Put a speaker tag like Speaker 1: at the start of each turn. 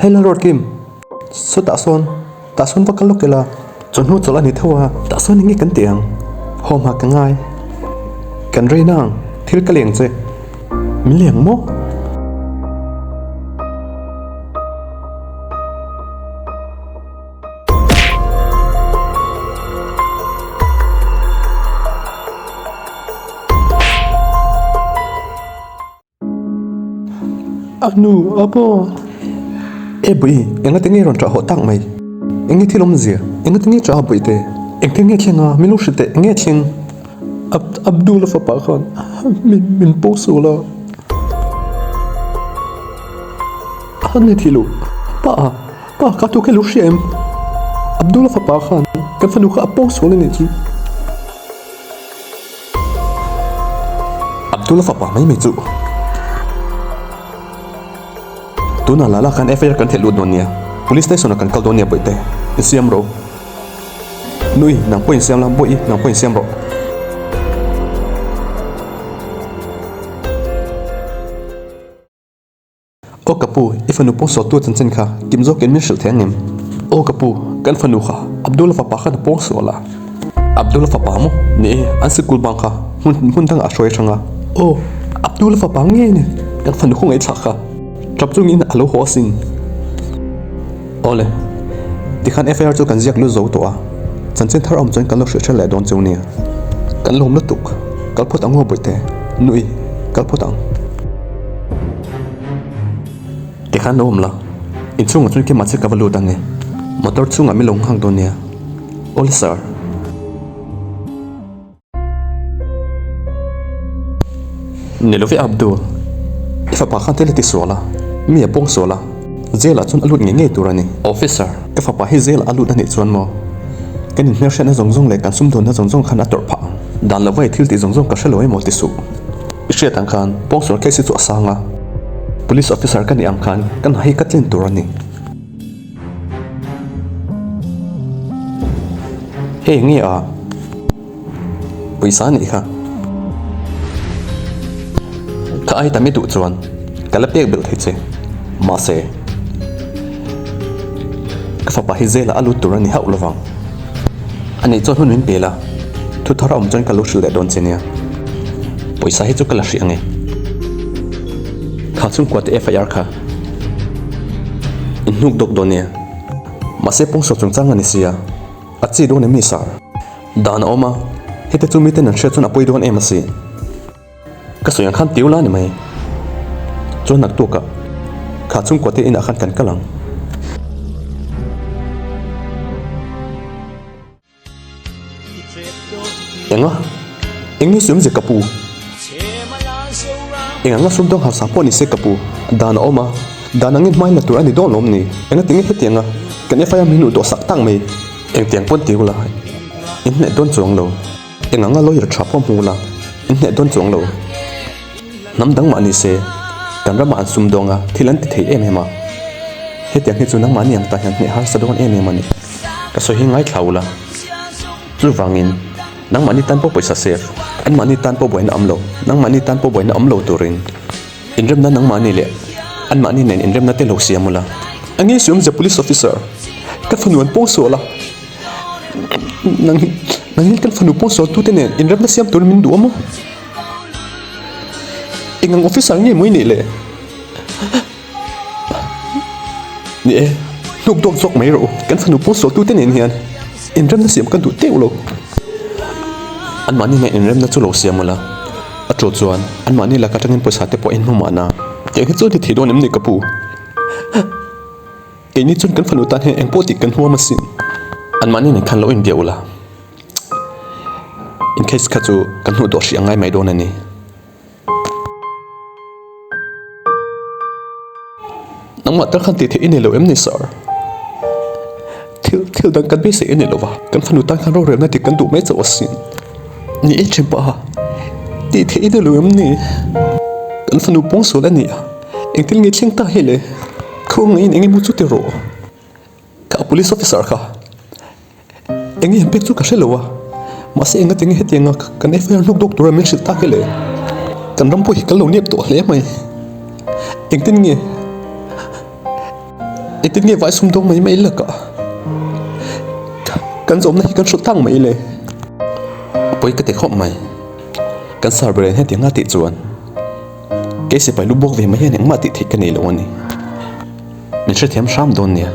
Speaker 1: Hei Lalruatkim, sawtah sawn, tah sawn va kal lawk ila, chawhnu chawlh a ni tho a, tah sawn eng nge kan tih ang? Haw hma ka ngai. Kan rei nang, thil ka leng che. Min leng maw? A nu a paw. E bui, enga te nge rawn ṭah hawh tak mai? Enge thil awmzia? Enga te nge ṭah a buite? Engtin nge thleng a? Min lo hrilh teh, enge thleng? Abdul-a fapa khan min post sual a. A ni thih loh. Pa, pa ka tu kha i lo hria em? Abdul-a fapa khan kan fanu kha a post sual a nih chu. Abdul-a fapa mai mai chu. Tunah Lala khan FIR kan theih lut dawn nia. Police station ah kan kal dawn nia bawihte. Insiam rawh u. Nui, nang pawh insiam la, Bawihi, nang pawh insiam rawh. Aw ka pu, i fanu pawng sualtu chanchin kha kim zawkin min hrilh thei ang em? Aw ka pu, kan fanu kha Abdullah fapa khan a pawng sual a. Abdullah fapa maw? Ni e, an sikul bang kha hmun hmun dangah a hruai hrang a. Aw, Abdullah fapa ngei a ni, kan fanu khawngaih thlak kha tap chungin a lo haw asin. Awle, tikhan FIR chu kan ziak lut zo tawh a, chanchin thar awm chuan kan lo hrilh hrel leh dawn cheu nia. Kan lawm lutuk, kal phawt ang aw bawihte, nui, kal phawt ang. Tikhan lo awm la, inchhungah chuan keimah che ka va lut ang e, motor chhungah min lo nghak dawn nia. Awle sir. Ni lo ve Abdul, i fapa khan thil a ti sual a, mi a pawng sual a, jail ah chuan a lut ngei ngei tur a ni. Officer, ka fapa hi jail ah a lut a nih chuan maw? Kan inhmelhriatna zawng zawng leh kan sumdawnna zawng zawng khan a tawrh phah ang. Dan lova i thil tih zawng zawng ka hre lo emaw ti suh. I hriat ang khan pawngsual case hi chu a sang a, Police officer ka nih ang khan ka hna hi ka tlin tur a ni. Hei nge a? Pawisa anih kha. Ka ai tam i duh chuan ka la pek belh thei che. Mahse, ka fapa hi zela a lut tur a ni hauh lovang. Anih chuan hun min pe la, thu thar a awm chuan ka lo hrilh leh dawn che nia. Pawisa hi chu ka la hrih ang e. Kha chhungkua te FIR kha in hnuk dawk dawn nia. Mahse pawngsual chungchang a ni sia, a chi dawn em ni sir? Dan a awm a, hete chu miten an hriat chuan a pawi dawn em asin. Ka sawi ang khan tiu la ni mai. Chuan naktukah kha chhungkua te inah khan kan kal ang. Enga? Eng nge sum ze ka pu? Eng anga sum dawng hausa pawh ni se ka pu? Dan a awm a, dan angin hmai la tur a ni dawn lawm ni? Enga tinge hetianga kan FIR min luh tawh sak tak mai? Engtiang pawn ti ula, in hneh dawn chuang lo. Eng anga lawyer tha pawh hmu ula, in hneh dawn chuang lo. Hnam dang mah ni se, kan ramah an sum dawng a, thil an ti thei em em a. Hetiang hi chu nangmahni ang ta hian hneh harsa dawn em em a ni. Ka sawi hi ngaithla ula. Chuvangin, nangmahni tan pawh pawisa save, anmahni tan pawh buaina awm lo, nangmahni tan pawh buaina awm lo turin inremna nangmahni leh anmahni nen inremna te lo siam ula. A nge siam ze police officer, ka fanu an pawng sual a, nang nangin kan fanu pawng sual tute nen inremna siam turin min duh a maw? Eng ang officer nge maw i nih le? Ni e, hnuk dawk zawk mai rawh u, kan fanu pawng sual tute nen hian inremna siam kan duh teuh lo. Anmahni nen inremna chu lo siam ula, a tul chuan anmahni lak atangin pawisa te pawh in hmu mahna. Tiang hi chuan ti thei dawn em ni ka pu? Keini chuan kan fanu tan hian engpawh tih kan huam asin. Anmahni nen khan lo inbiak ula, in case kha chu kan hnuh dawh hrih angai mai dawn a ni. Nangmah tal khan tih theih i nei lo em ni sir? Thil thil dang kan beisei i nei lo va, kan fanu tan khan rorelna dik kan duh mai chauh asin. Ni e thin pawha tih theih i nei lo em ni? Kan fanu pawngsual a ni a, engtin nge thleng ta hi le? Khawngaih in eng emaw chu ti rawh. Ka police officer kha eng nge pek chu ka hre lo a, mahse enga tinge hetianga kan FIR hnuk dawk tura min hrilh tak e le? Kan ram pawh hi kan lo nep tawh hle mai, engtin nge? Engtin nge vai sumdawng mai mai lakah kan zawmna hi kan hrawt tlang mai le? A pawi ka ti khawp mai. Kan sar ber in hetiang a tih chuan kei sipai lu bawk ve mai hian engmah tih theih ka nei lo a ni. Min hrethiam hram dawn nia.